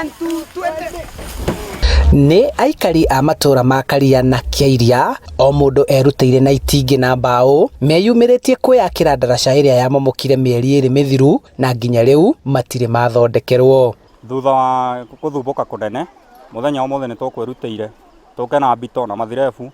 1 2 20. Nĩ aikari a matũra ma Karia na Kĩairia, o mũndũ erutĩire na itingĩ na mbaũ, meyumĩrĩtie kwĩyakĩra ndaraca ĩrĩa yamomokire mĩeri 2 mĩthiru na nginya rĩu matirĩ mathondekerwo. Thutha wa gũthumbũka kũnene, mũthenya wa ũmũthĩ nĩ tũkwĩrutĩire tũke na mbito na mathirebu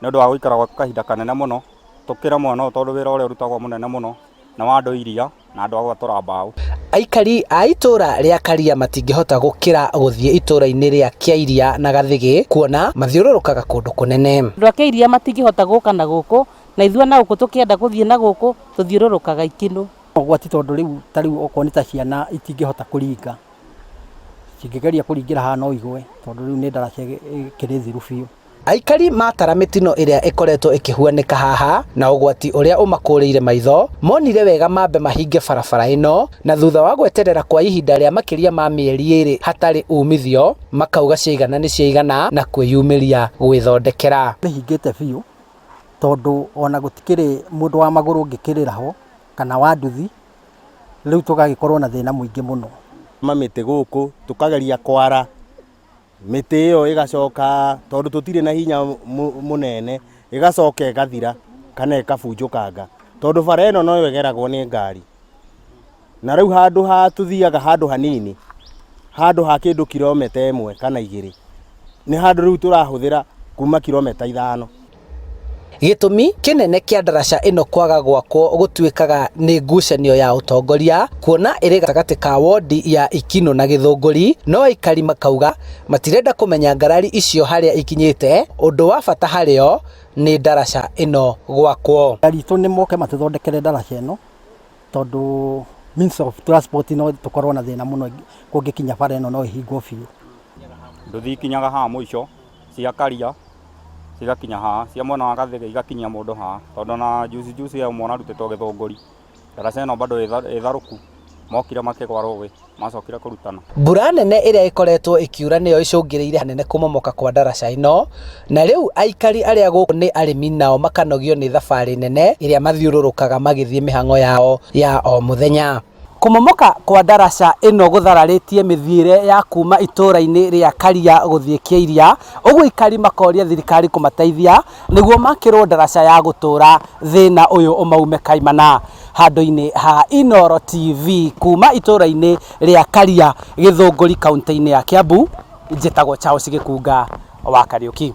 nĩ ũndũ wa gũikara gwa kahinda kanene mũno tũkĩre mwena ũyũ tondũ wĩra ũrĩa ũrutagwo mũnene mũno nĩ wa andũ iria na andũ a gwatũra mbaũ. Aikari a itũra rĩa Karia matingĩhota gũkĩra gũthiĩ itũra-inĩ rĩa Kĩairia na Gathĩgĩ kuona mathiũrũrũkaga kũndũ kũnene. Andũ a Kĩairia matingĩhota gũka na gũkũ na ithuĩ na gũkũ tũkĩenda gũthiĩ na gũkũ tũthiũrũrũkaga Ikinũ. Ũgwati tondũ rĩu ta rĩu okorwo nĩ ta ciana itingĩhota kũringa, cingĩgeria kũringĩra haha no igwe tondũ rĩu nĩ ndaraca ĩkĩrĩ thiru biũ. Aikari matara mĩtino ĩrĩa ĩkoretwo ĩkĩhuanĩka haha na ũgwati ũrĩa ũmakũrĩire maitho, monire wega mambe mahinge barabara ĩno na thutha wa gweterera kwa ihinda rĩa makĩria ma mĩeri 2 hatarĩ umithio, makauga ciaigana nĩ ciaigana na kwĩyumĩria gwĩthondekera. Mĩhingĩte biũ tondũ ona gũtikĩrĩ mũndũ wa magũrũ ũngĩkĩrĩra ho kana wa nduthi, rĩu tũgagĩkorwo na thĩna mũingĩ mũno. Mamĩtĩ gũkũ tũkageria kwara mĩtĩ ĩyo ĩgacoka tondũ tũtirĩ na hinya mũnene ĩgacoka ĩgathira kana ĩkabunjũkanga tondũ bara ĩno noyo ĩgeragwo nĩ ngari na rĩu handũ ha tũthiaga handũ hanini handũ ha kĩndũ kilomita 1 kana 2 nĩ handũ rĩu tũrahũthĩra kuma kilomita 5. Gĩtũmi kĩnene kĩa ndaraca ĩno kwaga gwakwo gũtuĩkaga nĩ ngucanio ya ũtongoria kuona ĩrĩ gatagatĩ ka wodi ya Ikinũ na Gĩthũngũri, no aikari makauga matirenda kũmenya ngarari icio harĩa ikinyĩte, ũndũ wa bata harĩo nĩ ndaraca ĩno gwakwo. Aritũ nĩ moke matũthondekere ndaraca ĩno tondũ means of transport no tũkorwo na thĩna mũno kũngĩkinya bara ĩno no ĩhingwo biũ. Nduthi ikinyaga haha mũico cia Karia cigakinya haha, cia mwena wa Gathĩgĩ igakinyia mũndũ haha tondũ na juice juice he ũmwe ũrarutĩtwo Gĩthũngũri. Ndaraca ĩno bado ĩtharũku, mokire makĩgwa rũĩ macokire kũrutana. Mbura nene ĩrĩa ĩkoretwo ĩkiura nĩyo ĩcũngĩrĩirie hanene kũmomoka kwa ndaraca ĩno, na rĩu aikari arĩa gũkũ nĩ arĩmi nao makanogio nĩ thabarĩ nene ĩrĩa mathiũrũrũkaga magĩthiĩ mĩhang'o yao ya o mũthenya. Kũmomoka kwa ndaraca ĩno gũthararĩtie mĩthiĩre ya kuma itũra-inĩ rĩa Karia gũthiĩ Kĩairia, ũguo aikari makoria thirikari kũmateithia nĩguo makĩrwo ndaraca ya gũtũra thĩna ũyũ ũmaume kaimana. Handũ-inĩ ha Inooro TV kuma itũra-inĩ rĩa Karia Gĩthũngũri kaunti-inĩ ya Kiambu, njĩtagwo Charles Gĩkunga wa Kariũki.